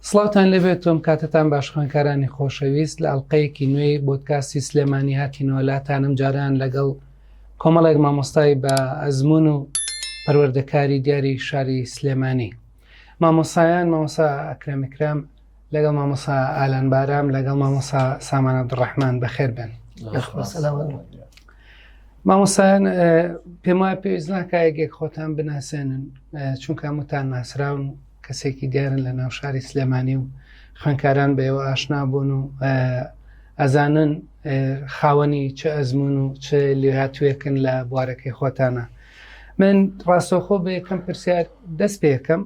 سڵاوتان لێبێت تۆم کاتتان باش خوێنکارانی خۆشەویست لە ئەڵلقەیەکی نوێی بۆتکاستی سلێمانی هاتینەوە لاتانم جاران لەگەڵ کۆمەڵێک مامۆستای بە ئەزمون و پەروەردەکاری دیاری شاری سلێمانی مامۆسایان مامۆسا ئەکرەمکرام لەگەڵ مامۆسا ئالان بارام لەگەڵ مامۆسا سامان عبدالرحمن بەخێر بن مامۆسایان پێم وایە پێویست ناکا یەکێک خۆتان بناسێنن چونکە هەمووتان ناسراون و کەسێکی دیارن لە ناو شاری سلێمانی و خوێنکاران بە ئێوە ئاشنا بوون و ئەزانن خاوەنی چ ئەزمون و چ لێهاتوویەکن لە بوارەکەی خۆتانە من ڕاستەوخۆ بە یەکەم پرسیار دەست پێەکەم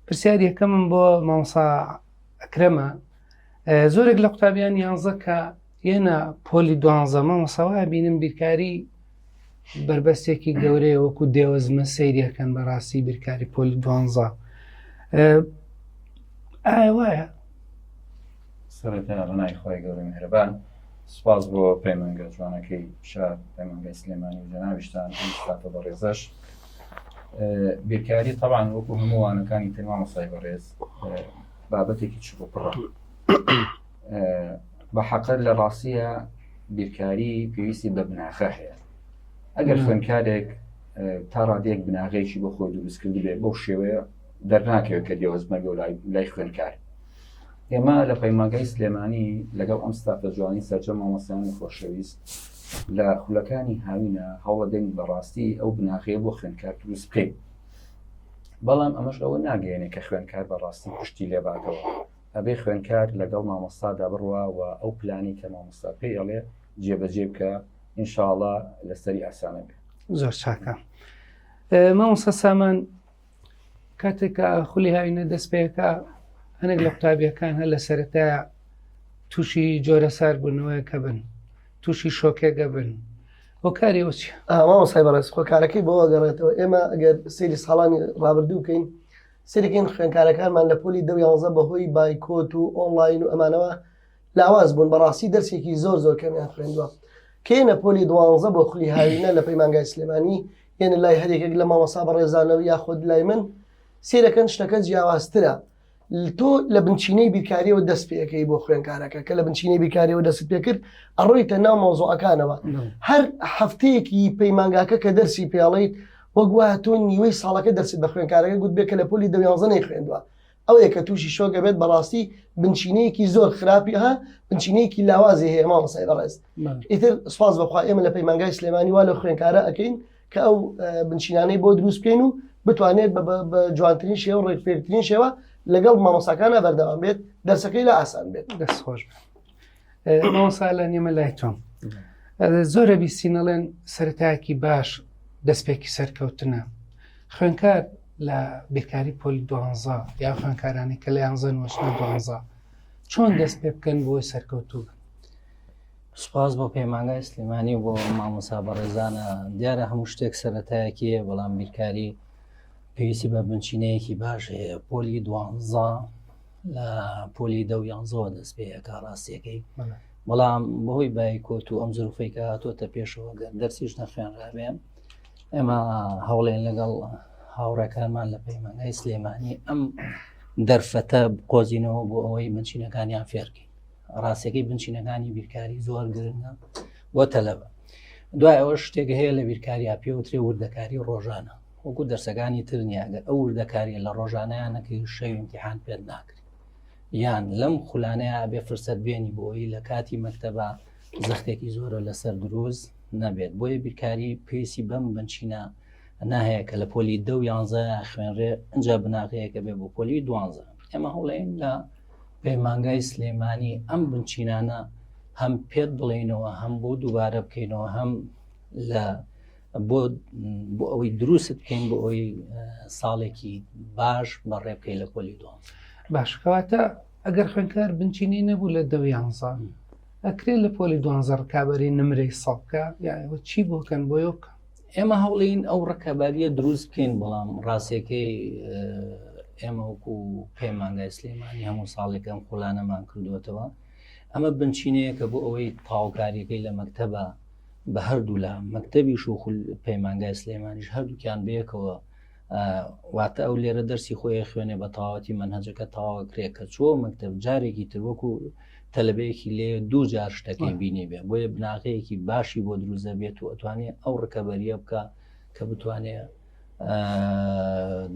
پرسیار یەکەمم بۆ مامۆسا ئەکرەمە زۆرێک لە قوتابیان یانزە کە یەنە پۆلی دوانزە مامۆسا وایە بینم بیرکاری بربەستێکی گەورەیە وەکو دێوەزمە سەیریەکەن بەڕاستی بیرکاری پۆلی دوانزە ئایا وایە؟ سەرەتا ڕنای خۆی گەورە میهرەبان سوپاس بۆ پەیمانگە جوانەکەی شار پەیمانگای سلێمانی و جەنابیشتان ئەم ستافە بەڕێزەش بیرکاری تەبان وەکو هەموو وانەکانی تر مامۆستای بەڕێز بابەتێکی چڕ و پڕە بە حەقەت لە ڕاستیە بیرکاری پێویستی بە بناخە هەیە ئەگەر خوێنکارێک تا ڕادەیەک بناغەیەکی بۆ خۆی دروست کرد بێ بەو شێوەیە دەرناکەوێت کە دێوەزمە بۆ لای لای خوێنکار ئێمە لە پەیمانگای سلێمانی لەگەڵ ئەم ستافە جوانی سەرجەم مامۆستایانی خۆشەویست لە خولەکانی هاوینە هەوڵەدەین بەڕاستی ئەو بناغەیە بۆ خوێنکار دروست بکەین بەڵام ئەمەش ئەوە ناگەیەنێ کە خوێنکار بەڕاستی پشتی لێباتەوە ئەبێ خوێنکار لەگەڵ مامۆستادا بڕوا و ئەو پلانی کە مامۆستا پێی ئەڵێ جێبەجێ بکە ئینشاءڵا لەسەری ئاسانە بێ. زۆر چاکە مامۆستا سامان کاتێک کە خولی هاوینە دەست پێکا هەنێک لە قوتابیەکان هەر لە سەرەتا تووشی جۆرە ساربوونەوەیەکە بن تووشی شۆکێکە بن هۆکاری ئەو چیە؟ مامۆستای بەڕێز هۆکارەکەی بۆ گەڕێتەوە ئێمە ئەگەر سەیری ساڵانی ڕابردوو بکەین سەیرەکەین خوێندکارەکانمان لە پۆلی دە و یانزە بەهۆی بایکۆت و ئۆنلاین و ئەمانەوە لاواز بوون بەڕاستی دەرسێکی زۆر زۆر کەمیان خوێندووە کێنە پۆلی دوانزە بۆ خولی هاوینە لە پەیمانگای سلێمانی یەنە لای هەرێکێک لە مامۆسا بەڕێزانەوە یاخود لای من سیرەکەن شتەکە جیاوازترە تۆ لە بنچینەی بیرکاریەوە دەست پێەکەی بۆ خوێنکارەکە کە لە بنچینەی بیرکاریەوە دەست پێکرد ئەڕۆیتە ناو مەوزوعەکانەوە هەر هەفتەیەکی پەیمانگاکە کە دەرسی پێڵیت وەک وایە تۆ نیوەی ساڵەکە دەرست بە خوێنکارەکە گوت بێ کە لە پۆلی دەویانزە نەیخوێندووە ئەوەیە کە تووشی شۆک ئەبێت بەڕاستی بنچینەیەکی زۆر خراپی ها بنچینەیەکی لاوازی هەیە مامۆستای بەڕێز ئیتر سوپاس بەخوا ئێمە لە پەیمانگای سلێمانی وا لە خوێنکارە ئەەکەین کە ئەو بنچینانەی بۆ دروست بکەین و بتوانێت بە جوانترین شێوە ڕێکپێکترین شێوە لەگەڵ مامۆساکانە بەردەوام بێت دەرسەکەی لە ئاسان بێت دەست خۆش بێت مامۆستا لە نێمە لای تۆم زۆرە بیستینەڵێن سەرەتایەکی باش دەستپێکی سەرکەوتنە خوێنکار لە بیرکاری پۆلی دوانزە یا خوێنکارانی کە لە یانزە نوەشنە دوانزە چۆن دەست پێ بکەن بۆی سەرکەوتوو بن سپاس بۆ پەیمانگای سلێمانی و بۆ مامۆسا بەڕێزانە دیارە هەموو شتێک سەرەتایەکی هەیە بەڵام بیرکاری پێویستی بە بنچینەیەکی باش هەیە پۆلی دوانزە لە پۆلی دە و یانزەوە دەست پێ ئەکا ڕاستیەکەی بەڵام بەهۆی بایکۆت و ئەم زروفەی کە هاتۆتە پێشەوە گەر دەرسیش نەخوێنرابێ ئێمە هەوڵێن لەگەڵ هاوڕێکانمان لە پەیمانگای سلێمانی ئەم دەرفەتە قۆزینەوە بۆ ئەوەی بنچینەکانیان فێرکەین ڕاستەکەی بنچینەکانی بیرکاری زۆر گرنگە بۆ تەلەبە دوای ئەوە شتێک هەیە لە بیرکاریا پێوترێ وردەکاری ڕۆژانە وەکو دەرسەکانی تر نییە ئەگەر ئەو وردەکاریە لە ڕۆژانەیان نەکەی شەوی امتحان پێت ناکرێت یان لەم خولانەیە بێ فرسەت بێنی بۆی لە کاتی مەکتەبە زەختێکی زۆرە لەسەر دروست نەبێت بۆیە بیرکاری پێویستی بەم بنچینە ناهەیە کە لە پۆلی دە و یانزە خوێنرێ ئەجا بناغەیەکە بێ بۆ پۆلی دوانزە ئێمە هەوڵێن لە پەیمانگای سلێمانی ئەم بنچینانە هەم پێت بڵێنەوە هەم بۆ دووبارە بکەینەوە هەم لە بۆ بۆ ئەوەی دروست بکەین بۆ ئەوەی ساڵێکی باش بەڕێ بکەین لە پۆلی دوم باش کەواتە ئەگەر خوێنکار بنچینەی نەبوو لە دە یانزە ئەکرێ لە پۆلی دوانزە ڕکابی نمرەی ساڵکە یاەوە چی بۆکەن بۆ بکە ئێمە هەوڵین ئەو ڕکابەریە دروست بکەین بەڵام ڕاستەکەی ئێمە وەکو پەیمانگای سلێمانی هەموو ساڵێک ئەم خولانەمان کردوێتەوە ئەمە بنچینەیەکە بۆ ئەوەی تاوکاریەکەی لە مەکتەبە بە هەردوولا مەکتەبیش و پەیمانگای سلێمانیش هەردووکیان بەیەکەوە. واتە ئەو لێرە دەرسی خۆی خوێنێ بە تەواوەتی مەنهەجەکە تەواوەکرێ کە چووە مەکتەب جارێکی تر وەکو تەلەبەیەکی لێ دوو جار شتەکەی بینی بێ بۆیە بناغەیەکی باشی بۆ دروزە بێت و ئەتوانێ ئەو ڕکەبەریە بکە کە بتوانێ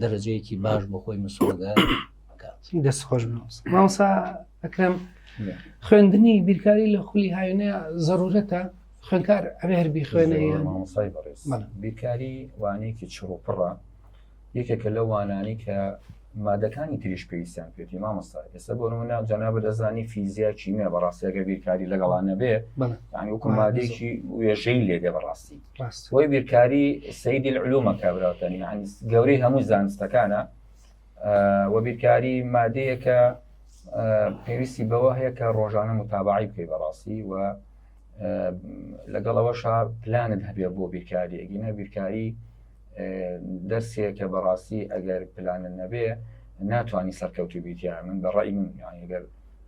دەرەجەیەکی باش بۆ خۆی مسۆگەر بکات دەست خۆش مامۆستا ئەکرم خوێندنی بیرکاری لە خولی هاوینە زەرورەتە خوێنکار ئەبێ هەر بیخوێنێ مامۆستای بەڕێز بیرکاری وانەیەکی چڕ و پڕە یەکێکە لەو وانانەی کە مادەکانی تریش پێویستیان پێێتی مامۆستا ئێستا بۆ نمونە جەنابت دەزانی فیزیا کیمیا بەڕاستی ئەگەر بیرکاری لەگەڵا نەبێ یعنی وەکو مادەیەکی وێژەی لێ دێ بەڕاستی بۆی بیرکاری سەیدی العلومە کابراوتەنی یعنی گەورەی هەموو زانستەکانە وە بیرکاری مادەیەکە پێویستی بەوە هەیە کە ڕۆژانە متابعی بکەی بەڕاستی و لەگەڵ ئەوەشا پلانت هەبێ بۆ بیرکاری ئەگینا بیرکاری دەرسێکە بەڕاستی ئەگەر پلانت نەبێ ناتوانانی سەرکەوتو بیتیا من بە ڕای من ئەگەر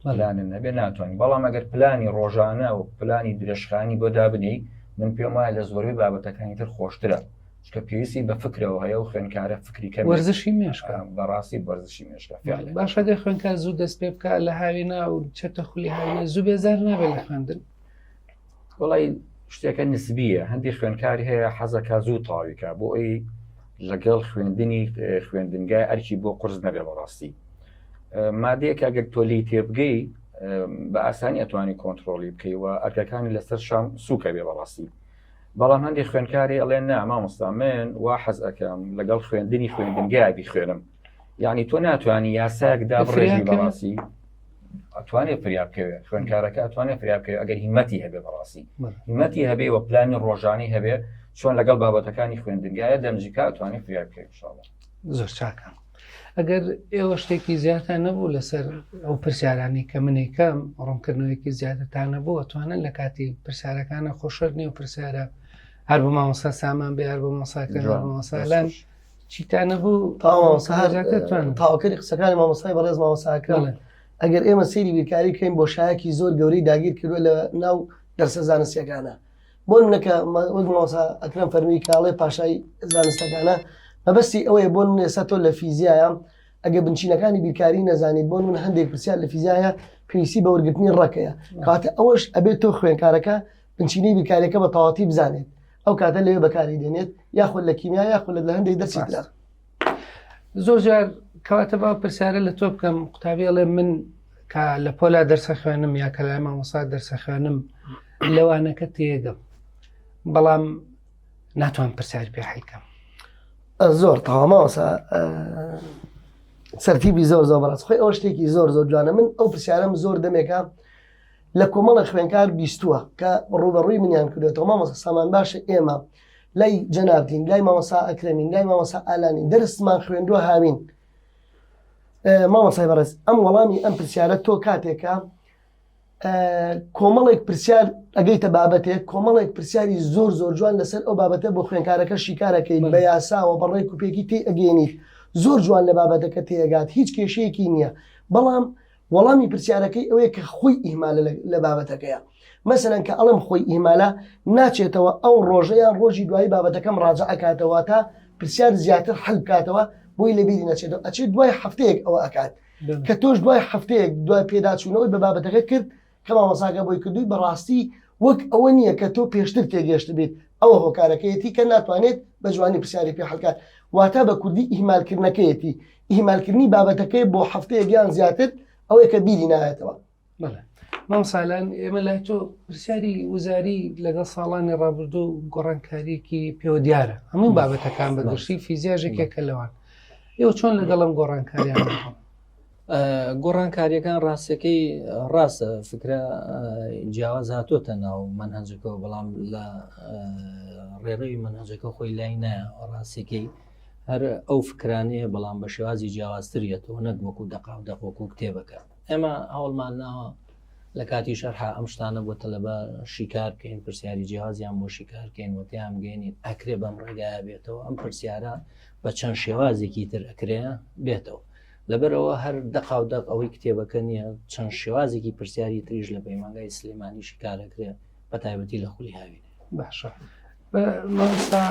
پلانت نەبێ ناتوانانی بەڵام ئەگەر پلانی ڕۆژانە و پلانی درێژخانی بۆ دابنی من پێم وایە لە زۆربەی بابەتەکانی تر خۆشترە چکە پێویستی بە فکرەوە هەیە و خوێنکارە فکری کە وەرزشی مێشکە بەڕاستی وەرزشی مێشکە باشە دە خوێنکار زوو دەست پێ بکە لە هاوینا و چەتە خولی هاوینە زوو بێزار نابێت لە خوێندن وڵی شتێکە نسبیە هەندی خوێنکاری هەیە حەزەکە زوو تاویکە بۆ ئەی لەگەڵ خوێندنی خوێندنگای ئەرکی بۆ قرس نەبێ بەڕاستی مادەیەک ئەگەر تۆ لی تێبگەی بە ئاسانی ئەتوانی کۆنتترۆلی بکەی و ئەرکەکانی لەسەر شام سوکە بێ بەڕاستی بەڵام هەندێک خوێندکاری ئەڵێن نا مامۆستا من وا حەز ئەەکەم لەگەڵ خوێندنی خوێندنگای بیخوێنم یعنی تۆ ناتوانانی یاسایەک دابڕێژی بەڕاستی ئەتوانێت فریا بکەوێت خوێندکارەکە ئەتوانێت فریا بکەوێت ئەگەر هیمەتی هەبێ بەڕاستی هیمەتی هەبێ و پلانی ڕۆژانی هەبێ چۆن لەگەڵ بابەتەکانی خوێندنگایە دەمجیکا ئەتوانێت فریا بکەوێت ئینشاءاللە زۆر چاکە ئەگەر ئێوە شتێکی زیاتان نەبوو لەسەر ئەو پرسیارانی کە منێکەم ڕوونکردنەوەیەکی زیاترتان نەبوو ئەتوانن لە کاتی پرسیارەکانە خۆشەر نیە و پرسیارە هەر بۆ مامۆستا سامان بێ هەر بۆ مامۆساکە مامۆسالان چیتان نەبوو تاوکەری قسەکانی مامۆستای بەڕێز مامۆساکە ئەگەر ئێمە سەیری بیرکاری بکەین بۆشایەکی زۆر گەورەی داگیر کردووە لە ناو دەرسە زانستیەکانە بۆ نمونە کە وەک مامۆستا ئەکرەم فەرمی کاڵێ پاشای زانستەکانە مەبەستی ئەوەیە بۆ نمونە ئێستا تۆ لە فیزیایە ئەگە بنچینەکانی بیرکاری نەزانیت بۆ من هەندێک پرسیار لە فیزیایە پێویستی بە وەرگرتنی ڕەکەیە کاتە ئەوەش ئەبێت تۆ خوێنکارەکە بنچینەی بیرکاریەکە بە تەواتی بزانێت ئەو کاتە لەوێ بەکاری دێنێت یاخود لە کیمیا یاخود لە هەندێک دەرسی ترا زۆر جار کەواتە با پرسیارە لە تۆ بکەم قوتابی ئەڵێ من کە لە پۆلا دەرسە خوێنم یا کە لای مامۆسا دەرسە خوێنم لەوانەکە تێگەم بەڵام ناتوان پرسیار پێ حلکەم زۆر تەواو مامۆستا سەرتیبی زۆر زۆر بەڕاست خۆی ئەو شتێکی زۆر زۆر جوانە من ئەو پرسیارم زۆر دەمێکە لە کۆمەڵە خوێنکار بیستووە کە ڕوبەڕووی منیان کردێتەوە مامۆستا سامان باشە ئێمە لای جەنابتین لای مامۆستا ئەکرەمین لای مامۆستا ئالانین دەرسمان خوێندووە هاوین مامۆستای بەڕێز ئەم وەڵامی ئەم پرسیارە تۆ کاتێکە کۆمەڵێک پرسیار ئەگەیتە بابەتێک کۆمەڵێک پرسیاری زۆر زۆر جوان لەسەر ئەو بابەتە بۆ خوێنکارەکە شیکارەکەیت بە یاساوە بە ڕێک و پێکی تێ ئەگەێنیت زۆر جوان لە بابەتەکە تێگات هیچ کێشەیەکی نییە بەڵام وەڵامی پرسیارەکەی ئەوەیە کە خۆی ئیهمالە لە بابەتەکەیە مەسەلەن کە ئەڵم خۆی ئیهمالە ناچێتەوە ئەو ڕۆژە یان ڕۆژی دوایی بابەتەکەم ڕاجع ئەکاتەوە تا پرسیار زیاتر حل بکاتەوە بۆی لەبیری نەچێتەوە ئەچێت دوای هەفتەیەک ئەوە ئەکات کە تۆش دوای هەفتەیەک دوای پێداچوونەوەی بە بابەتەکە کرد کە مامۆساکە بۆی کردووی بەڕاستی وەک ئەوە نییە کە تۆ پێشتر تێگەشت بیت ئەوە هۆکارەکەیەتی کە ناتوانێت بە جوانی پرسیاری پێ حلکات واتە بە کوردی ئیهمالکردنەکەیەتی ئیهمالکردنی بابەتەکەی بۆ هەفتەیەک یان زیاتر ئەوەیە کە بیری نایەتەوە. بەڵێ مامۆستا ئێمە لای تۆ پرسیاری وزاری لەگەڵ ساڵانی ڕابردوو گۆڕانکاریەکی پێوە دیارە هەموو بابەتەکان بە گشتی فیزیاش یەکێکە لەوان ئێوە چۆن لەگەڵم گۆڕانکاریان گۆڕانکاریەکان ڕاستەکەی ڕاستە فکرە جیاواز هاتۆتە ناو مەنهەجەکەەوە بەڵام لە ڕێڕەوی مەنهەجەکە خۆی لای نایە ڕاستەکەی هەر ئەو فکرانەیە بەڵام بە شێوازی جیاوازتریەتەوە نەک وەکو دەقا و دەق وەکو کتێبەکە ئێمە هەوڵمان ناوە لە کاتی شەرحا ئەم شتانە بۆ تەلەبە شیکار بکەین پرسیاری جیاوازیان بۆ شیکار بکەین و تیان بگەێنین ئەکرێ بەم ڕێگایە بێتەوە ئەم پرسیارە بە چەند شێوازێکی تر ئەکرێ بێتەوە لەبەرەوە هەر دەقا و دەق ئەوەی کتێبەکە نییە چەند شێوازێکی پرسیاری تریش لە پەیمانگای سلێمانی شیکارەکرێ بە تایبەتی لە خولی هاوینێ باشە مامۆستا.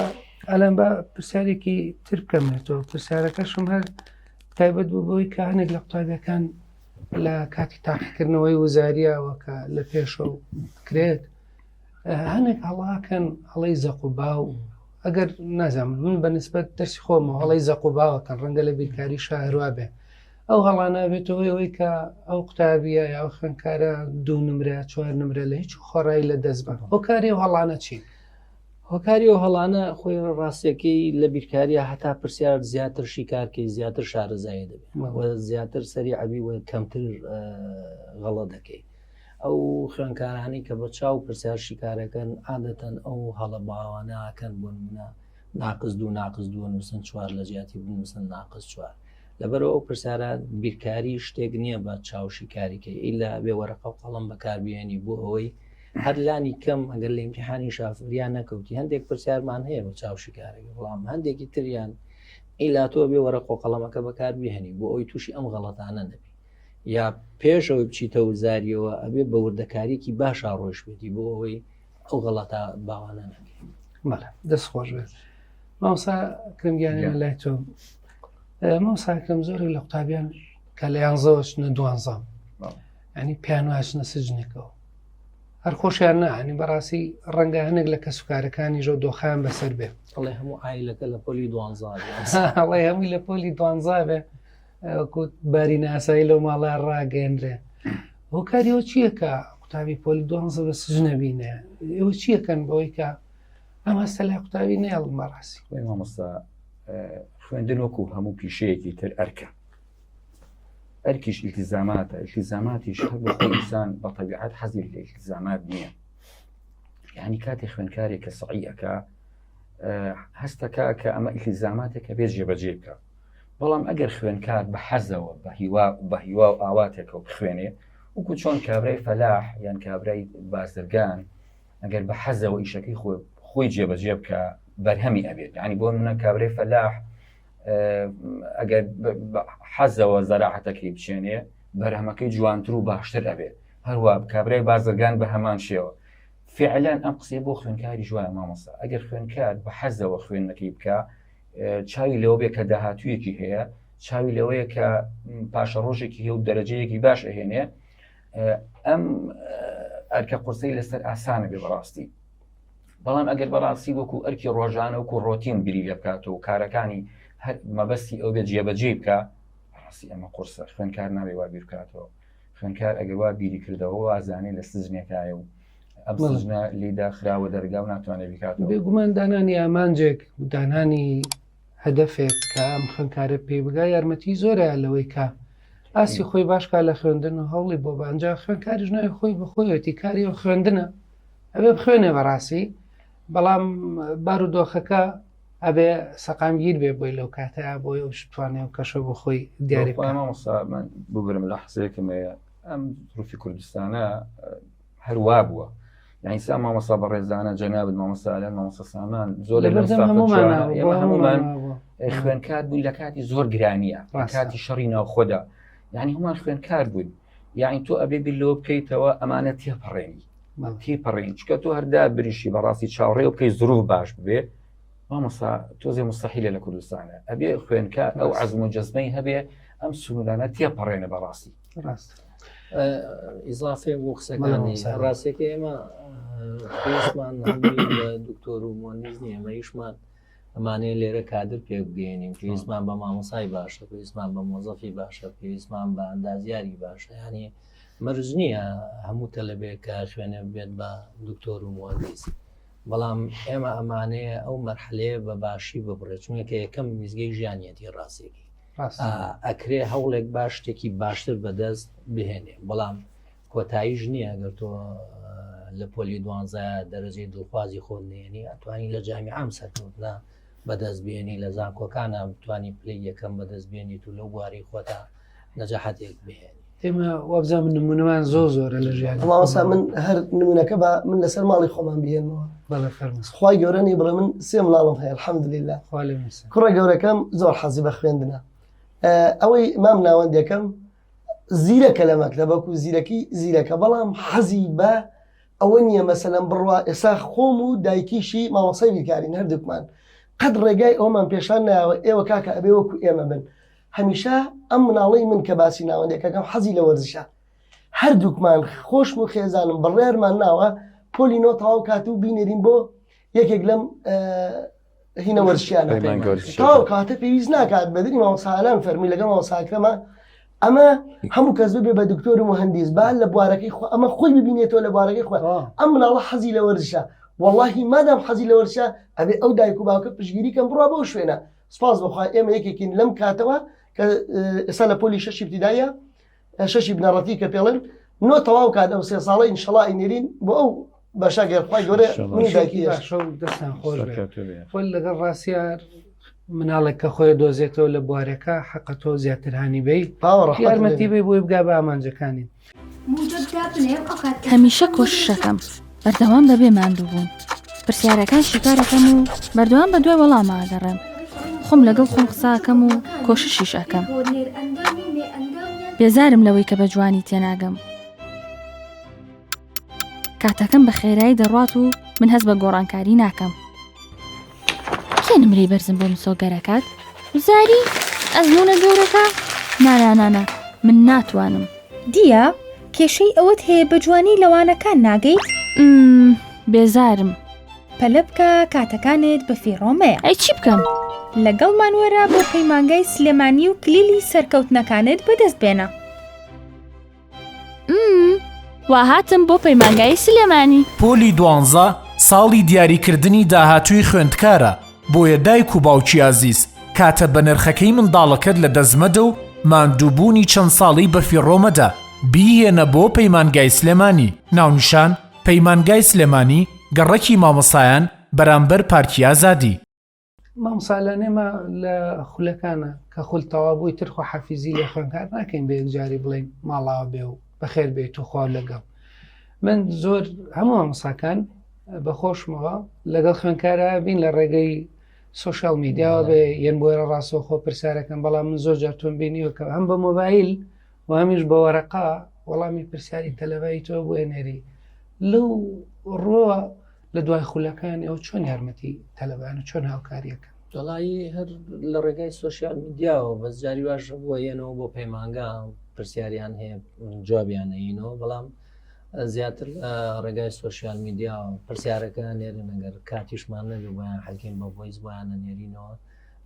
ئەلەن با پرسیارێکی تر بکەمێتەوە پرسیارەکەشم هەر تایبەت بوو بەوەی کە هەنێک لە قوتابیەکان لە کاتی تاقیکردنەوەی وزاریاوە کە لە پێشەوە کرێت هەنێک هەڵاکەن هەڵەی زەق و باو ئەگەر نازانم من بە نسبەت دەرسی خۆمەوە هەڵەی زەق و باوەکەن ڕەنگە لە بیرکاری شاهروا بێ ئەو هەڵانە بێتەوە ئەوەی کە ئەو قوتابیە یا ئەو خوێندکارە دوو نمرە چوار نمرە لە هیچ خۆڕایی لە دەست بە هۆکاری و هەڵانە چین هۆکاری ئەو هەڵانە خۆی ڕاستیەکەی لە بیرکاریە هەتا پرسیار زیاتر شیکارکەی زیاتر شارەزایی دەبێت زیاتر سەری عبی و کەمتر غەڵە دەکەی ئەو خوێنکارانی کە بە چاو پرسیار شیکارەکەن عادەتەن ئەو هەڵە باوانەکەن بۆ نمونە ناقس دوو ناقس دووە نووسن چوار لە جیاتی بنووسن ناقس چوار لەبەرەوە ئەو پرسیارە بیرکاری شتێک نییە بە چاو شیکاریکەی ئیلا بێ وەرەقە و قەڵم بەکاربیێنی بۆ ئەوەی هەر لانی کەم ئەگەر لە ئیمتیحانی شافریان نەکەوتی هەندێک پرسیارمان هەیە بە چاو شیکارەکە بەڵام هەندێکی تریان ئیلا تۆ بێ وەرەقە و قەڵەمەکە بەکاربهێنی بۆ ئەوی تووشی ئەم غەڵەتانە نەبی یا پێشەوەی بچیتە وزاریەوە ئەبێ بە وردەکاریکی باشا ڕۆیشتبێتی بۆ ئەوەی ئەو غەڵەتە باوانە نەکەی. بەڵێ دەست خۆش بێت مامۆستا ئەکرەم گیانە لای تۆ مامۆستا ئەکرەم زۆرێک لە قوتابیان کە لە یانزەوە چنە دوانزە ینی پێیان وایە چنە سجنێکەوە هەر خۆشیان نانی بەڕاستی ڕەنگە هەنێک لە کەسوکارەکانی ژە دۆخیان بەسەر بێ ئەڵێ هەموو ئایلەکە لە پۆلی دوانزا ئەڵێ هەمووی لە پۆلی دوانزا بێ باری ناسایی لەو ماڵە ڕاگەێنرێ هۆکاری ئەو چییە کە قوتابی پۆلی دوانزە بە سجنە بینێ ئێوە چیەکەن بەوەی کە ئەم هەستە لای قوتابی نێڵم بەڕاستی مامۆستا خوێندن وەکو هەموو پیشەیەکی تر ئەرکە ئەرکیش ئیلتیزاماتە ئیلتیزاماتیش هەر بە خۆی ئینسان بە تەبیعەت حەزی لە ئیلتیزامات نییە یعنی کاتێ خوێندکارێک کە سەعی ئەکا هەستەکە کە ئەمە ئیلتیزاماتێکە بێ جێبەجێ بکە بەڵام ئەگەر خوێندکار بە حەزەوە بە هیوا بە هیوا و ئاواتێکەوە بخوێنێ وەکو چۆن کابرای فەلاح یان کابرای بازرگان ئەگەر بە حەزەوە ئیشەکەی خۆی خۆی جێبەجێ بکە بەرهەمی ئەبێت ینی بۆ منە کابرای فەلاح ئەگەر حەزەوە زەراعەتەکەی بچێنێ بەرهەمەکەی جوانتر و باشتر ئەبێت هەروە کابرای بازرگان بە هەمان شێوە فعلەن ئەم قسەی بۆ خوێنکاری جوایە مامۆستا ئەگەر خوێنکار بە حەزەوە خوێندنەکەی بکە چاوی لەوە بێ کە داهاتوویەکی هەیە چاوی لەوەیە کە پاشە ڕۆژێکی هەیە و دەرەجەیەکی باش ئەهێنێ ئەم ئەرکە قورسەی لەسەر ئاسانە بێ بەڕاستی بەڵام ئەگەر بەڕاستی وەکو ئەرکی ڕۆژانە وەکو ڕۆتین بری لێ بکاتەوە و کارەکانی هەر مەبەستی ئەو بێت جێبەجێ بکە ڕاستی ئەمە قورسە خوێنکار نابێ وا بیر بکاتەوە خوێنکار ئەگەر وا بیری کردەوە وازانێ لە سزنێکایە و ئەم سزنە لیدا خراوە دەرگا و ناتوانێت بکاتەوە بێگومان دانانی ئامانجێک دانانی هەدەفێک کە ئەم خوێندکارە پێی بگا یارمەتی زۆرە لەوەی کە ئاسی خۆی باشکا لە خوێندن و هەوڵی بۆ بانجا خوێندکاریش ناوی خۆی بەخۆیەتی کاری و خوێندنە ئەبێ بخوێنێ بەڕاستی بەڵام بارودۆخەکە ئەبێ سەقامگیر بێ بۆی لەو کاتە بۆی ئەو شتوانێ و کەشە بۆ خۆی دیاری مامۆستا من ببرم لە حسێکم هەیە ئەم ڕوفی کوردستانە هەروا بووە یعنی سا مامۆستا بەڕێزانە جەنابت مامۆستا ئەلەن مامۆستا سامان زۆر لە هەمومان هەمومان خوێنکار بووین لە کاتی زۆر گرانیە کاتی شەڕی ناوخۆدا یعنی هەمان خوێنکار بووین یعنی تۆ ئەبێ بیر لەوە بکەیتەوە ئەمانە تێپەڕێنی تێپەڕین چکە تۆ هەردا بریشی بەڕاستی چاوەڕێ بکەی زروف باش ببێ مامۆستا تۆزێ مستحیلە لە کوردستانە ئەبێ خوێنکار ئەو عزم و جەزمەی هەبێ ئەم سنوورانە تێپەڕێنە بەڕاستی ڕاست ئیزافێ بۆ قسەکانی ڕاستەکە ئێمە پێویستمان هەمووی بە دکتۆر و مهندس نییە ئێمە ئیشمان ئەمانەیە لێرە کادر پێک بگەێنین پێویستمان بە مامۆسای باشە پێویستمان بە مۆزەفی باشە پێویستمان بە ئەندازیاری باشە ینی مەرج نییە هەموو تەلەبێک کە خوێنێ بێت بە دکتۆر و مهندس بەڵام ئێمە ئەمانەیە ئەو مەرحلەیە بە باشی ببڕێت چونکە یەکەم میزگەی ژیانیەتی ڕاستێکی ئەکرێ هەوڵێک باش شتێکی باشتر بەدەست بهێنێ بەڵام کۆتاییش نییە ئەگەر تۆ لە پۆلی دوانزە دەرەجەی دڵخوازی خۆت نێنی ئەتوانی لە جامیعام سەرکەوتنە بەدەست بێنی لە زانکۆکانە بتوانی پلەی یەکەم بەدەست بێنیت و لەو بواری خۆتا نەجاحەتێک بهێنی ئێمە وابزانم نمونەمان زۆر زۆرە لە ژیان مامۆستا من هەر نمونەکە بە من لەسەر ماڵی خۆمان بهێنمەوە بەڵێ فەرموو خوای گەورە نی بڵێ من سێ مناڵم هەیە الحمدلله خوا لێ نووسێ. کوڕە گەورەکەم زۆر حەزی بە خوێندنە ئەوەی مام ناوەندەکەم زیرەکە لە مەکتەب وەکو زیرەکی زیرەکە بەڵام حەزی بە ئەوە نییە مەسەلەن بڕوا ئێسا خۆم و دایکیشی مامۆسای بیرکارین هەردووکمان. قەت ڕێگای ئەومان پێشان ناوە ئێوە کاکە ئەبێ وەکو ئێمە بن هەمیشە ئەم مناڵەی من کە باسی ناوەندێکەکەم حەزی لە وەرزشە هەردووکمان خۆشم و خێزانم بڕیارمان ناوە پۆلی نۆ تەواو کات و بینێرین بۆ یەکێک لەم هینە وەرزشیانە تەواو کاتە پێویست ناکات بەدری مامۆسالان فەرمی لەگەڵ مامۆساکرەمە ئەمە هەموو کەس ببێ بە دکتۆر و مهندیس با لە بوارەکەی خۆ ئەمە خۆی ببینێتەوە لە بوارەکەی خۆ ئەم مناڵە حەزی لە وەرزشە واللهی مادام حەزی لە وەرزشە ئەبێ ئەو دایک و باوکە پشگیری کەم بڕوا بەو شوێنە سپاس بەخوا ئێمە یەکێکین لەم کاتەوە کە ئێستا لە پۆلی شەشی ابتدایە شەشی بنەڕەتی کە پێڵێن نۆ تەواو کات ئەو سێ ساڵە ئینشەڵا ئەینێرین بۆ ئەو بەشە گەر خوای گەورە منی دایکی هێشت. باشە و دەستان خۆش بێت خۆی لەگەڵ ڕاستیار مناڵێک کە خۆی دۆزێتەوە لە بوارەکە حەقە تۆ زیاتر هانی بی یارمەتی بی بۆی بگا بە ئامانجەکانی. هەمیشە کۆششەکەم بەردەوام بەبێ ماندووبوون پرسیارەکان شیکارەکەم و بەردەوام بە دوای وەڵاما ئەگەڕێم خۆم لەگەڵ خۆم قساکەم و کۆششیش ئەکەم بێزارم لەوەی کە بە جوانی تێناگەم کاتەکەم بە خێرایی دەڕات و من هەست بە گۆڕانکاری ناکەم کێ نمرەی بەرزم بۆ مسۆگەرەکات وزاری ئەزمونە گەورەکە نانانانا من ناتوانم دیە کێشەی ئەوەت هەیە بە جوانی لە وانەکان ناگەیت؟ ئمم بێزارم. پەلە بکە کاتەکانت بە فیڕۆ مەیە. ئەی چی بکەم؟ لەگەڵمان وەرە بۆ پەیمانگای سلێمانی و کلیلی سەرکەوتنەکانت بەدەست بێنە. ئمم وا هاتم بۆ پەیمانگای سلێمانی. پۆلی دوانزە ساڵی دیاریکردنی داهاتووی خوێندکارە، بۆیە دایک و باوکی ئازیز کاتە بەنرخەکەی منداڵەکەت لە دەست مەدە و ماندووبوونی چەند ساڵەی بەفیڕۆ مەدە، بیهێنە بۆ پەیمانگای سلێمانی. ناونیشان، پەیمانگای سلێمانی، گەڕەکی مامۆستایان، بەرامبەر پارکی ئازادی. مامۆستا لە نێمە لە خولەکانە کە خول تەوا بووی تر خۆ حەفیزی لە خوێنکار ناکەین بە یەکجاری بڵێن ماڵاوە بێ و بەخێر بێت و خوا لەگەڵ من زۆر هەموو مامۆساکان بە خۆشمەوە لەگەڵ خوێنکارە بین لە ڕێگەی سوۆشال میدیاوە بێ یەن بۆیە ڕاستەوخۆ پرسیارەکەم بەڵام من زۆر جار تۆم بینیوە کە هەم بە مۆبایل و هەمیش بە وەرەقا وەڵامی پرسیاری تەلەبای تۆ بۆ ئێنێری لەو ڕۆوە لە دوای خولەکان ئەو چۆن یارمەتی تەلەبان و چۆن هاوکاریەکە وەڵایی هەر لە ڕێگای سوۆسیال میدیاوە بەس جاری واش بووە یەنەوە بۆ پەیمانگا پرسیاریان هەیە جوابیان نەینەوە بەڵام زیاتر لە ڕێگای سوۆسیال میدیا پرسیارەکە نێرن ئەگەر کاتیشمان نەبێ بۆیان حەلکەین بە ڤۆیس بۆیان نێرینەوە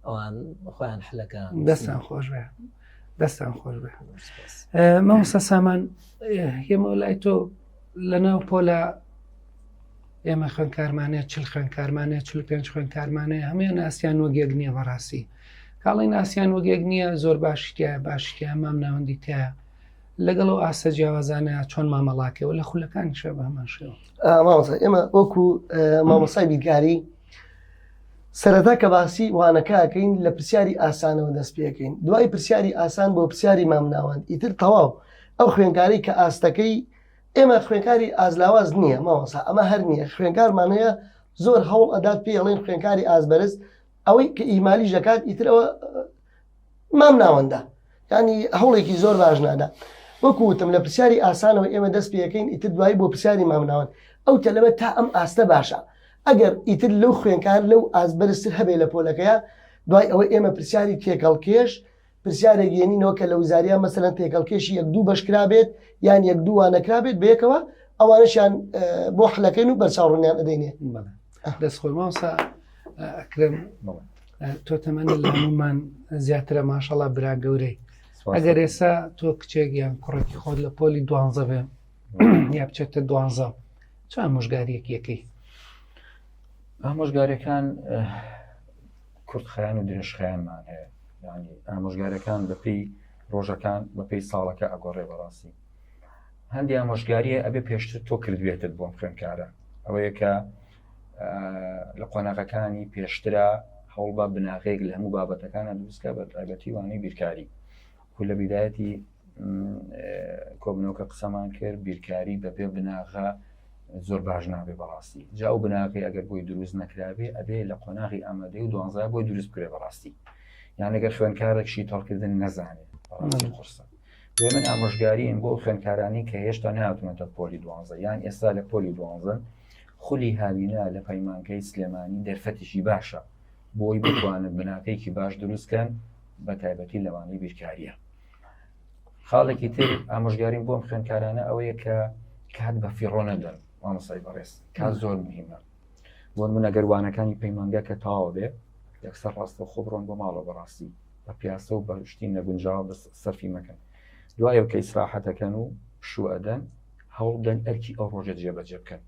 ئەوان خۆیان حلەکە دەستان خۆش بێ دەستان خۆش بێ مامۆستا سامان ئێمە لای تۆ لەناو پۆلە ئێمە خوێنکارمانەیە چل خوێنکارمانەیە چل پێنج خوێنکارمانەیە هەمویان ئاسیان وەک یەک نییە بەڕاستی کاڵی ناسیان وەک یەک نییە زۆر باشی تایە باشی تایە مام ناوەندی تایە لەگەڵ ئەو ئاستە جیاوازانە چۆن مامەڵاکەوە لە خولەکانیشە بە هەمان شێوە مامۆستا ئێمە وەکو مامۆستای بیرکاری سەرەتا کە باسی وانەکە ئەکەین لە پرسیاری ئاسانەوە دەست پێکەین دوای پرسیاری ئاسان بۆ پرسیاری مامناوەند ئیتر تەواو ئەو خوێنکاری کە ئاستەکەی ئێمە خوێنکاری ئازلاواز نییە مامۆسا ئەمە هەر نییە خوێنکارمان هەیە زۆر هەوڵ ئەدات پێی ئەڵێن خوێنکاری ئازبەرز ئەوەی کە ئیمالی ژەکات ئیترەوە مام ناوەندە ینی هەوڵێکی زۆر باش نادا وەکو وتم لە پرسیاری ئاسانەوە ئێمە دەست پێەکەین ئیتر دوایی بۆ پرسیاری مامناوەند ئەو تەلەبە تا ئەم ئاستە باشە ئەگەر ئیتر لەو خوێنکار لەو ئاست بەرزتر هەبێ لە پۆلەکەیە دوای ئەوە ئێمە پرسیاری تێکەڵکێش پرسیارێک یێنینەوە کە لە وزاریا مەسەلەن تێکەڵکێشی یەک دوو بەش کرابێت یان یەک دوو وانە کرابێت بەیەکەوە ئەوانەشیان بۆ حلەکەین و بەرچاوڕوونیان ئەدەینێ. دەست خۆش مامۆستا ئەکرەم تۆ تەمەنت لە هەموومان زیاترە ماشەڵا برا گەورەی ئەگەر ئێستا تۆ کچێک یان کوڕێکی خۆت لە پۆلی دوانزە بێ یا بچێتە دوانزە چ ئامۆژگاریەک یەکەی ئامۆژگاریەکان کورتخایەن و درێژخایەنمان هەیە ینی ئامۆژگارەکان بەپی ڕۆژەکان بەپی ساڵەکە ئەگۆڕێ بەڕاستی هەندی ئامۆژگاریە ئەبێ پێشتر تۆ کردوێتت بۆم خوێنکارە ئەوەیە کە لە قۆناغەکانی پێشترا هەوڵ بە بناغەیەک لە هەموو بابەتەکانە دروستکە بە تایبەتی وانەی بیرکاری و لە بیدایەتی کۆبنەوەکە قسەمان کرد بیرکاری بەبێ بناغە زۆر باش نابێ بەڕاستی جا ئەو بناغی ئەگەر بۆی دروست نەکرابێ ئەبێ لە قۆناغی ئامادەی و دوانزە بۆی دروست بکرێ بەڕاستی یان ئەگەر خوێنکارێک شیتەڵکردن نەزانێت بەڕاستی قورسە بۆ من ئامۆژگاریم بۆ خوێندکارانی کە هێشتا نهاتونەتە پۆلی دوانزە یان ئێستا لە پۆلی دوانزەن خولی هاوینە لە پەیمانگەی سلێمانی دەرفەتێکی باشە. بۆی بتوانن بناغەیەکی باش دروستکەن بە تایبەتی لەوانەی بیرکاریە خاڵێکی تر ئامۆژگاریم بۆم خوێندکارانە ئەوەیە کە کات بە فیڕۆ نەدەن مامۆسای بەڕێز کات زۆر مهمە بۆ من ئەگەر وانەکانی پەیمانگا کە تەواو بێ یەکسەر ڕاستە خۆ بڕۆن بۆ ماڵەوە بەڕاستی بە پیاسە و بە شتی نەگونجاوە بە سەرفی مەکەن دوایەوە کە ئیسراحەتەکەن و پشوو ئەدەن هەوڵ بدەن ئەرکی ئەو ڕۆژە جێبەجێ بکەن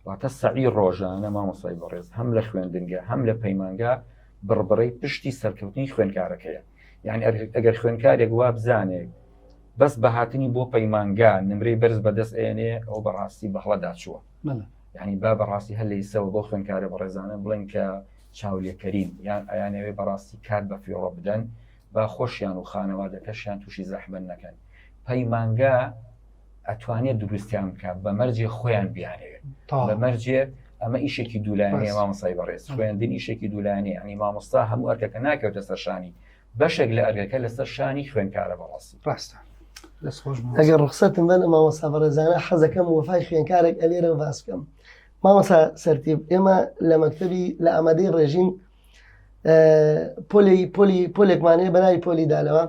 واتە سەعی ڕۆژانە مامۆسای بەڕێز هەم لە خوێندنگە هەم لە پەیمانگا بڕبڕەی پشتی سەرکەوتنی خوێندکارەکەیە یعنی ئەگەر خوێندکارێک وا بزانێت بەس بەهاتنی بۆ پەیمانگا نمرەی بەرز بەدەست ئێنێ ئەو بەڕاستی بەهڵەدا چووە یعنی با بەڕاستی هەر لە ئیسەوە بۆ خوێندکارە بەڕێزانە بڵێن کە چاولێکەرین یان ئەیانەوێ بەڕاستی کات بە فیڕۆ بدەن با خۆشیان و خانەوادەکەشیان تووشی زەحمەت نەکەن پەیمانگا ئەتوانێت دروستیان بکە بە مەرجێ خۆیان بیانەوێت بە مەرجێ ئەمە ئیشێکی دوولایەنەیە مامۆستای بەڕێز خوێندن ئیشێکی دوولایەنەیە ینی مامۆستا هەموو ئەرکەکە ناکەوتە سەرشانی بەشێک لە ئەرکەکە لەسەر شانی خوێندکارە بەڕاستی ڕاستە ئەگەر ڕخسەتم بن مامۆستا بەڕێزانە حەزەکەم وەفای خوێنکارێک ئەلێرە باس بکەم مامۆستا سەرتیب ئێمە لە مەکتەبی لە ئامادەی ڕێژین پۆلی پۆلی پۆلێکمانەیە بەناوی پۆلی دالەوە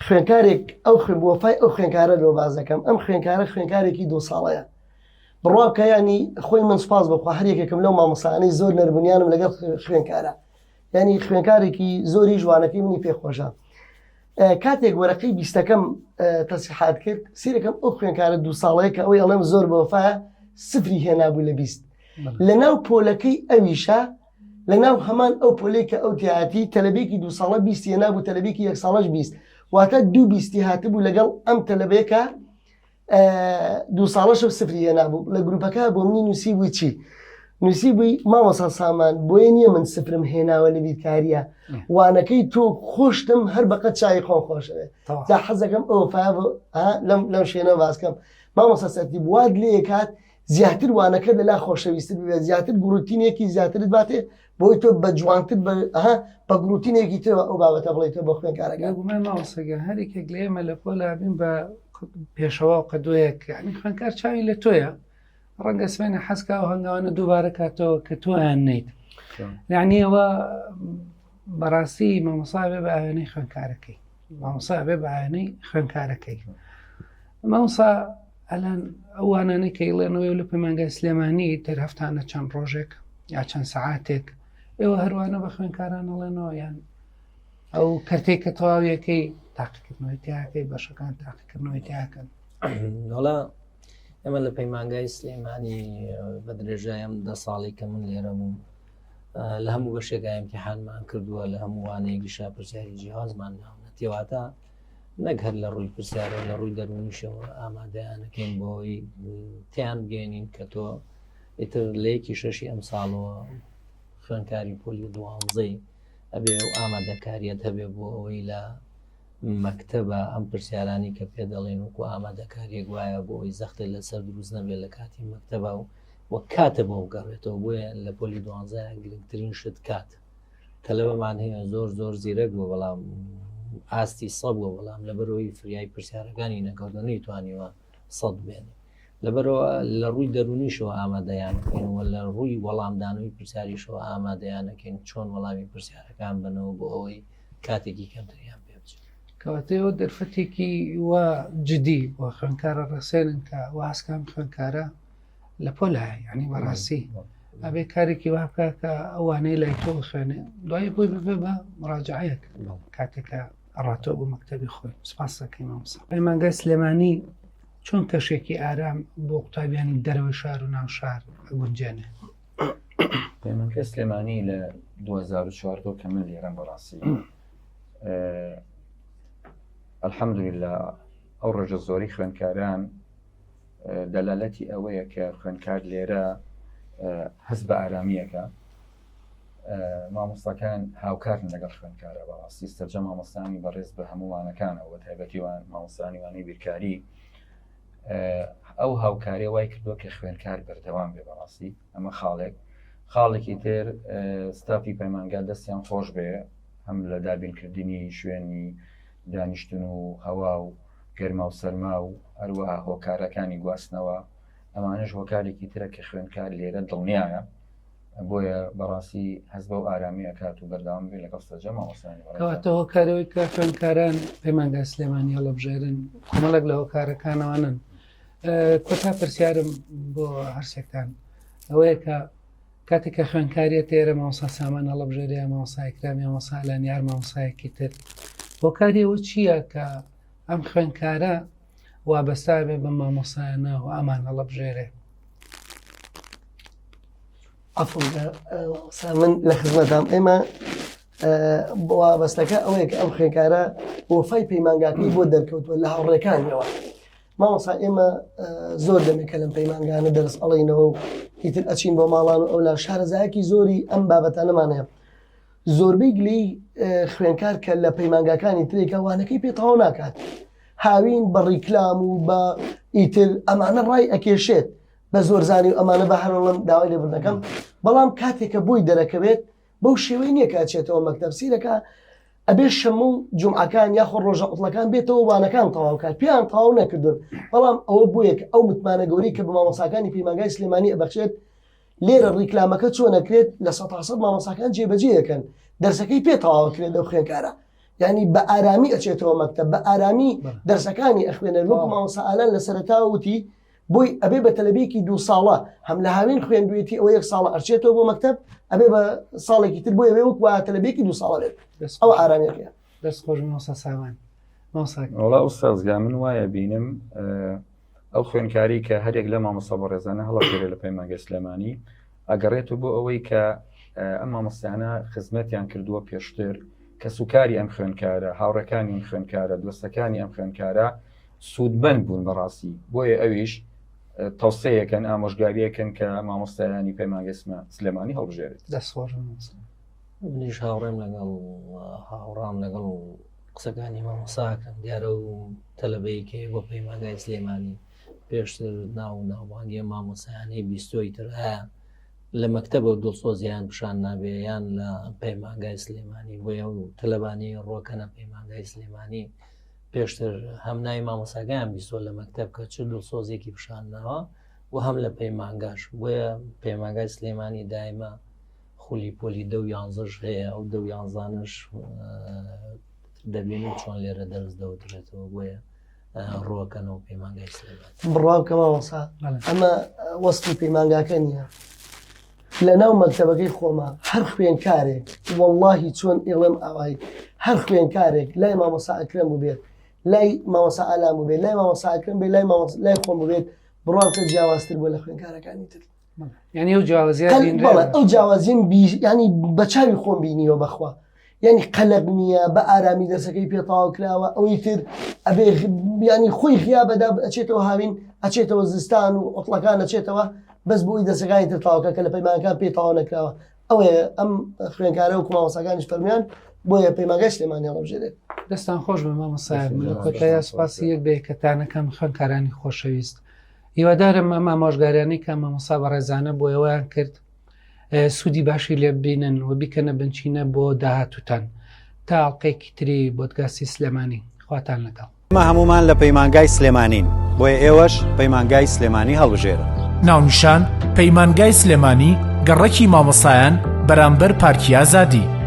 خوێنکارێک ئەو خوێن وەفای ئەو خوێنکارە لۆ باز دەکەم ئەم خوێنکارە خوێنکارێکی دو ساڵەیە بڕوا بکە ینی خۆی من سپاس بخوا هەر یەکێکم لەو مامۆسانەی زۆر نەربنیانم لەگەڵ خوێنکارە ینی خوێنکارێکی زۆری جوانەکەی منی پێخۆشە کاتێک وەرەقەی بیستەکەم تەسیحات کرد سیرەکەم ئەو خوێنکارە دوو ساڵەیە کە ئەوەی ئەڵێم زۆر بەوەفایە سفری هێنابوو لە 20 لە ناو پۆلەکەی ئەویشە لە ناو هەمان ئەو پۆلەی کە ئەو تیاتی تەلەبێکی دوو ساڵە بیستی هێنابوو تەلەبێکی یەک ساڵەش 20 واتە دوو بیستی هاتبوو لەگەڵ ئەم تەلەبەیەکە دوو ساڵەشە و سفری هێنابوو لە گروپەکە بۆ منی نووسی بووی چی؟ نووسی بووی مامۆسا سامان بۆیە نییە من سفرم هێناوە لە بیرکاریە وانەکەی تۆ خۆشتم هەر بەقەت چای خۆم خۆشەوێ جا حەزەکەم ئەو لەم لەم شوێنە باسکەم مامۆسا سەرتی بواد لێ کات زیاتر وانەکە لەلا خۆشەویستر بێت زیاتر گوڕوتینێکی زیاترت باتێ بۆی تۆ بە جوانتر بە گروتینێکی ترەوە ئەو بابەتە بڵێیتەوە بۆ خوێندکارەکان. بێگومان مامۆستا گیان هەر یەکێک لە ئێمە لە پۆلا بین بە پێشەوا و قەدوەیەک یعنی خوێندکار چاوی لە تۆیە ڕەنگە سمێنە حەزکا و هەنگاوانە دووبارە کاتەوە کە تۆیان نیت یعنی ئەوە بەڕاستی مامۆسا بێ بە ئاوێنەی خوێندکارەکەی مامۆسا بێ بە ئاوێنەی خوێندکارەکەی مامۆسا ئەلان ئەوانانەی کە ئیڵێنەوەی لە پەیمانگای سلێمانی تر هەفتانە چەند ڕۆژێک یا چەند سەعاتێک ئێوە هەروانە بە خوێنکاران ئەڵێنەوە یان ئەو کەرتێک کە تەواویەکەی تاقیکردنەوەی تیاکەی بەشەکان تاقیکردنەوەی تیاکەن وڵا ئێمە لە پەیمانگای سلێمانی بە درێژایم دە ساڵی کە من لێرە بووم لە هەموو بەشێکا ئیمتیحانمان کردووە لە هەموو وانەیەکیشا پرسیاری جیاوازمان ناونەتیواتە نەک هەر لە ڕووی پرسیارەوە لە ڕووی دەروونیشەوە ئامادەیانەکەین بۆی تیان بگەێنین کە تۆ ئیتر لە یەکی شەشی ئەم ساڵەوە خوێنکاری پۆلی دوانزەی ئەبێ و ئامادەکاریەت هەبێ بۆ ئەوەی لە مەکتەبە ئەم پرسیارانی کە پێ دەڵێن وەکو ئامادەکاریەک وایە بۆ ئەوەی زەختێک لەسەر دروست نەبێت لە کاتی مەکتەبە و وە کاتە بۆ بگەڕێتەوە بۆیە لە پۆلی دوانزە گرنگترین شت کات تەلەبەمان هەیە زۆر زۆر زیرەک بوو بەڵام ئاستی سە بووە بەڵام لەبەرەوەی فریای پرسیارەکانی نەکەوتە نەیتوانیوە سەد بێنێ لەبەرەوە لە ڕووی دەرونیشەوە ئامادەیانەکەین و لە ڕووی وەڵامدانەوەی پرسیاریشەوە ئامادەیانەکەین چۆن وەڵامی پرسیارەکان بنەوە بۆ ئەوەی کاتێکی کەمتریان پێ بچێت کەواتە ئێوە دەرفەتێکی وا جدی بۆ خوێندکارە ڕەسێنن کە واسکام خوێندکارە لە پۆلایە یعنی بەڕاستی ئەبێ کارێکی وا بکە کە ئەوانەی لای تۆ بخوێنێ دوایی بۆی ببێ بە مراجعەیەک کاتێکە ئەڕاتەوە بۆ مەکتەبی خۆی سپاس دەکەین مامۆستا پەیمانگای سلێمانی چۆن کەشێکی ئارام بۆ قوتابیانی دەرەوەی شار و ناو شار ئەگونجێنێ پەیمانگای سلێمانی لە 2014 کە من لێرەم بەڕاستی الحەمدلله ئەو ڕێژە زۆری خوێندکاران دەلالەتی ئەوەیە کە خوێندکار لێرە هەست بە ئارامیەکە مامۆستاکان هاوکارن لەگەڵ خوێندکارە بەڕاستی سەرجەم مامۆستانی بەڕێز بە هەموو وانەکانەوە بە تایبەتی وان مامۆستانی وانەی بیرکاری ئەو هاوکاریە وای کردووە کە خوێندکار بەردەوام بێ بەڕاستی ئەمە خاڵێک خاڵێکی تر ستافی پەیمانگا دەستیان خۆش بێ هەم لە دابینکردنی شوێنی دانیشتن و هەوا و گەرما و سەرما و هەروەها هۆکارەکانی گواستنەوە ئەمانەش هۆکارێکی ترە کە خوێندکار لێرە دڵنیایە. بۆیە بەڕاستی هەست بەو ئارامی ئەکات و بەردەوام بێ لەگەڵ سەرجەم مامۆستایانی بەڕێزان. کەواتە هۆکارەوەی کە خوێندکاران پەیمانگای سلێمانی هەڵەبژێرن کۆمەڵێک لە هۆکارەکانەوانن کۆتا پرسیارم بۆ هەرسێکتان ئەوەیە کە کاتێک کە خوێندکاریە تێرە مامۆستا سامان هەڵەبژێرێ یا مامۆستا ئیکرام یا مامۆستا ئالان یار مامۆستایەکی تر هۆکاری ئەوە چییە کە ئەم خوێندکارە وابەستا بێ بە مامۆستایانە و ئەمان هەڵەبژێرێ من لە خزمەتام ئێمە وابەستەکە ئەوەیە کە ئەم خوێنکارە وەفای پەیمانگاکەی بۆ دەرکەوتووە لە هاوڕێکانیەوە مامۆسا ئێمە زۆر دەمێکە لەم پەیمانگانە دەرس ئەڵێینەوە و ئیتر ئەچین بۆ ماڵان و ئەولا شارەزایەکی زۆری ئەم بابەتانەمان هەیە زۆربەی گلەی خوێنکار کە لە پەیمانگاکانی ترێکە وانەکەی پێ تەواو ناکات هاوین بە ڕیکلام و بە ئیتر ئەمانە ڕای ئەکێشێت بە زۆرزانی و ئەمانە بە هەرڵم داوای لێبوردنەکەم بەڵام کاتێکە بۆی دەرەکەوێت بەو شێوەی نییە کە ئەچێتەوە مەکتەب سیرەکە ئەبێ شەممە و جومعەکان یاخۆ ڕۆژە عوتڵەکان بێتەوە وانەکان تەواو کات پێیان تەواو نەکردوون بەڵام ئەوە بۆیە کە ئەو متمانە گەورەی کە بە مامۆساکانی پەیمانگای سلێمانی ئەبەخشێت لێرە ڕیکلامەکە چۆن ئەکرێت لە سەتاسەد مامۆساکان جێبەجێ ئەکەن دەرسەکەی پێ تەواو ئەکرێت لەو خوێندکارە یعنی بە ئارامی ئەچێتەوە مەکتەب بە ئارامی دەرسەکانی ئەخوێنێت وەکو مامۆسا ئالان لە سەرەتاوە وتی بۆی ئەبێ بە تەلەبەیەکی دوو ساڵە هەم لە هاوین خوێندوێتی ئەوە یەک ساڵە ئەرچێتەوە بۆ مەکتەب ئەبێ بە ساڵێکی تر بۆی ئەبێ وەک وا تەلەبەیەکی دوو ساڵە بێت ئەوە ئارامیەکەیە. دەست خۆش مامۆستا سامان. مامۆستا. وەڵا ئوستاز گیان من وایە بینم ئەو خوێندکاری کە هەرێک لە مامۆستا بەڕێزانە هەڵەبژێرێ لە پەیمانگەی سلێمانی ئەگەڕێتەوە بۆ ئەوەی کە ئەم مامۆستایانە خزمەتیان کردووە پێشتر کەسوکاری ئەم خوێندکارە هاوڕێکانی ئەم خوێندکارە دۆستەکانی ئەم خوێندکارە سوودمەند بوون بەڕاستی بۆیە ئەویش تەوسەیەکەن ئامۆژگاریەکەن کە مامۆستایانی پەیمانگەی سلێمانی هەڵبژێرێت. دەست خۆش مامۆستا. منیش هاوڕێم لەگەڵ هاوڕام لەگەڵ قسەکانی مامۆساکەم دیارە و تەلەبەیەکی بۆ پەیمانگای سلێمانی پێشتر ناو و ناوبانگی مامۆسایانەی بیستۆی تر هەیە لە مەکتەبە و دڵسۆزیان پیشان نابێ یان لە پەیمانگای سلێمانی بۆیە و تەلەبانی ڕۆکەنە پەیمانگای سلێمانی پێشتر هەم ناوی مامۆساکەیان بیستوە لە مەکتەب کە چ دڵسۆزێکی پیشان ناوە و هەم لە پەیمانگاش بۆیە پەیمانگای سلێمانی دایمە خولی پۆلی دە و یانزەش هەیە ئەو دە و یانزانش دەبینن چۆن لێرە دەرس دەوترێتەوە بۆیە ڕوەکەنەوە پەیمانگای سلێمانی بڕوا بکە مامۆسا ئەمە وەستی پەیمانگاکە نییە لە ناو مەکتەبەکەی خۆما هەر خوێنکارێک واللهی چۆن ئێڵێم ئاوای هەر خوێنکارێک لای مامۆسا ئەکرەم بووبێت لای مامۆسا ئالام بووبێت لای مامۆسا ئەکرەم بێت لای مامۆسا لای خۆم بووبێت بڕوا بکە جیاوازتر بووە لە خوێنکارەکانی تر یعنی ئەو جیاوازیە بەڵێ ئەو جیاوازیم ینی بە چاوی خۆم بینیوە بەخوا یعنی قەلەق نییە بە ئارامی دەرسەکەی پێ تەواو کراوە ئەوەی تر ئەبێ ینی خۆی غیا بەدا ئەچێتەوە هاوین ئەچێتەوە زستان و عوتڵەکان ئەچێتەوە بەس بۆی دەرسەکانی تر تەواوکە کە لە پەیمانەکان پێی تەواو نەکراوە ئەوەیە ئەم خوێنکارە و مامۆستاکانیش فەرمیان بۆیە پەیمانگای سلێمانی هەڵبژێرێت. دەستان خۆش بێ مامۆستا من لە کۆتاییا سوپاسی یەک بە یەکەتانەکەم خوێندکارانی خۆشەویست هیوادارم ئەم ئامۆژگاریانەی کە مامۆستا بەڕێزانە بۆ ئێوەیان کرد سوودی باشی لێ ببینن و بیکەنە بنچینە بۆ داهاتووتان تا ئەڵقەیەکی تری بۆدگاستی سلێمانی خواتان لەگەڵ. ئێمە هەموومان لە پەیمانگای سلێمانین بۆیە ئێوەش پەیمانگای سلێمانی هەڵبژێرن. ناونیشان، پەیمانگای سلێمانی، گەڕەکی مامۆستایان، بەرامبەر پارکی ئازادی.